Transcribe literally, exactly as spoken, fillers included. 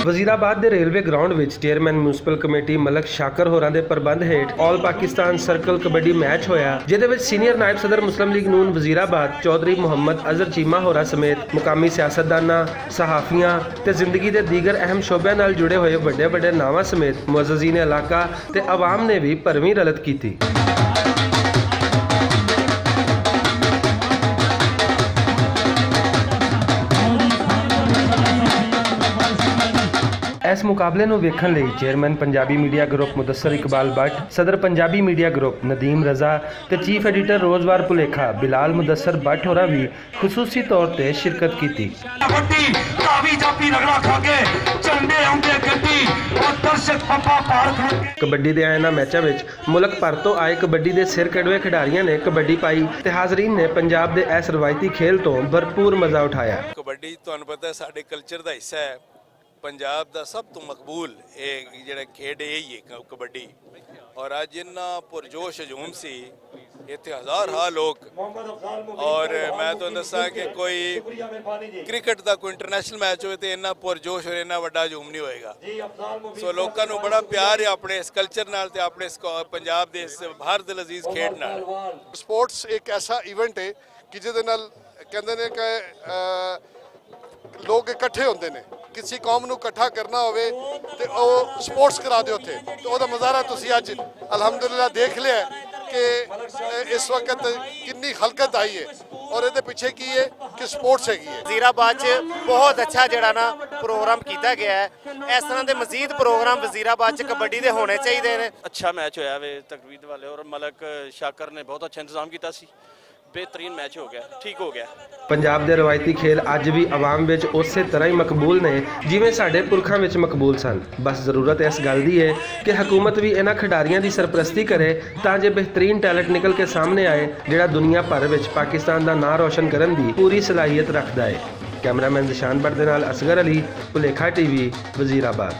وزیر آباد دے ریلوے گراؤنڈ وچ چیئرمین میونسپل کمیٹی ملک شاکر ہوراں دے پربند ہیٹھ آل پاکستان سرکل کبڈی میچ ہویا، جدے وچ سینئر نائب صدر مسلم لیگ نون وزیر آباد چوہدری محمد اظہر چیمہ ہوراں سمیت مقامی سیاستداناں، صحافیاں تے زندگی دے دیگر اہم شعبیاں نال جڑے ہوئے وڈے وڈے ناواں سمیت معززین علاقہ تے عوام نے وی پرویں رلت کیتی۔ اس مقابلے نوں ویکھن لئی چیئرمین پنجابی میڈیا گروپ مدثر اقبال بٹ، صدر پنجابی میڈیا گروپ ندیم رضا تے چیف ایڈیٹر روزوار پلیکھا بلال مدثر بٹ ہوراں وی خصوصی طور تے شرکت کیتی۔ کبڈی، دھاوی جاپی رگڑا کھا کے، جھنڈے آؤندے گڈی، اور درشک پمپا پار کھا کے۔ کبڈی دے انہاں میچاں وچ ملک بھر تو آئے کبڈی دے سر کڑوے کھڈاریاں نے کبڈی پائی تے حاضرین نے پنجاب دے اس روایتی کھیل تو بھرپور مزہ اٹھایا۔ کبڈی تہانوں پتہ ہے ساڈے کلچر دا حصہ ہے۔ پنجاب دا سب تو مقبول اے جڑا کھیڈ اے ہی ہے ک-، کبڈی۔ اور اج انہاں پرجوش ہجوم سی، اتھے ہزار ہا لوگ۔ اور میں تہانوں دساں کہ کوئی کرکٹ دا کوئی انٹرنیشنل میچ ہوئے تے انہاں پرجوش اور انہاں وڈا ہجوم نہیں ہوئے گا۔ سو لوکاں نوں بڑا پیار ہے اپنے اس کلچر نال تے اپنے اس کو-، پنجاب دے اس بھارت دے لذیذ کھیڈ نال۔ سپورٹس ایک ایسا ایونٹ ہے کہ جس دے نال کہندے نے کہ، آ، لوگ اکٹھے ہوندے نے، کسی قوم نو اکٹھا کرنا ہوئے تے او سپورٹس کرا دے اتھے۔ تے او دا مظاہرہ تسی اج الحمدللہ دیکھ لیا ہے کہ، آ، اس وقت کنی خلقت آئی ہے اور اے دے پیچھے کی ہے کہ سپورٹس ہے کی ہے۔ وزیر آباد چ بہت اچھا جڑا نا پروگرام کیتا گیا ہے۔ اس طرح دے مزید پروگرام وزیر آباد چ کبڈی دے ہونے چاہیے نے۔ اچھا میچ ہویا وے تقریب والے اور ملک شاکر نے بہت اچھا انتظام کیتا سی۔ بہترین میچ ہو گیا، ٹھیک ہو گیا۔ پنجاب دے روایتی کھیل اج وی عوام وچ اسی طرح ہی مقبول نے، جویں ساڈے پرکھاں وچ مقبول سن۔ بس ضرورت اس گل دی ہے کہ حکومت وی انہاں کھڈاریاں دی سرپرستی کرے تاں جے بہترین ٹیلنٹ نکل کے سامنے آئے، جڑا دنیا بھر وچ پاکستان دا ناں روشن کرن دی پوری صلاحیت رکھدا ہے۔ کیمرہ مین ذیشان بٹ دے نال اصغر علی، پلیکھا ٹی وی، وزیر آباد۔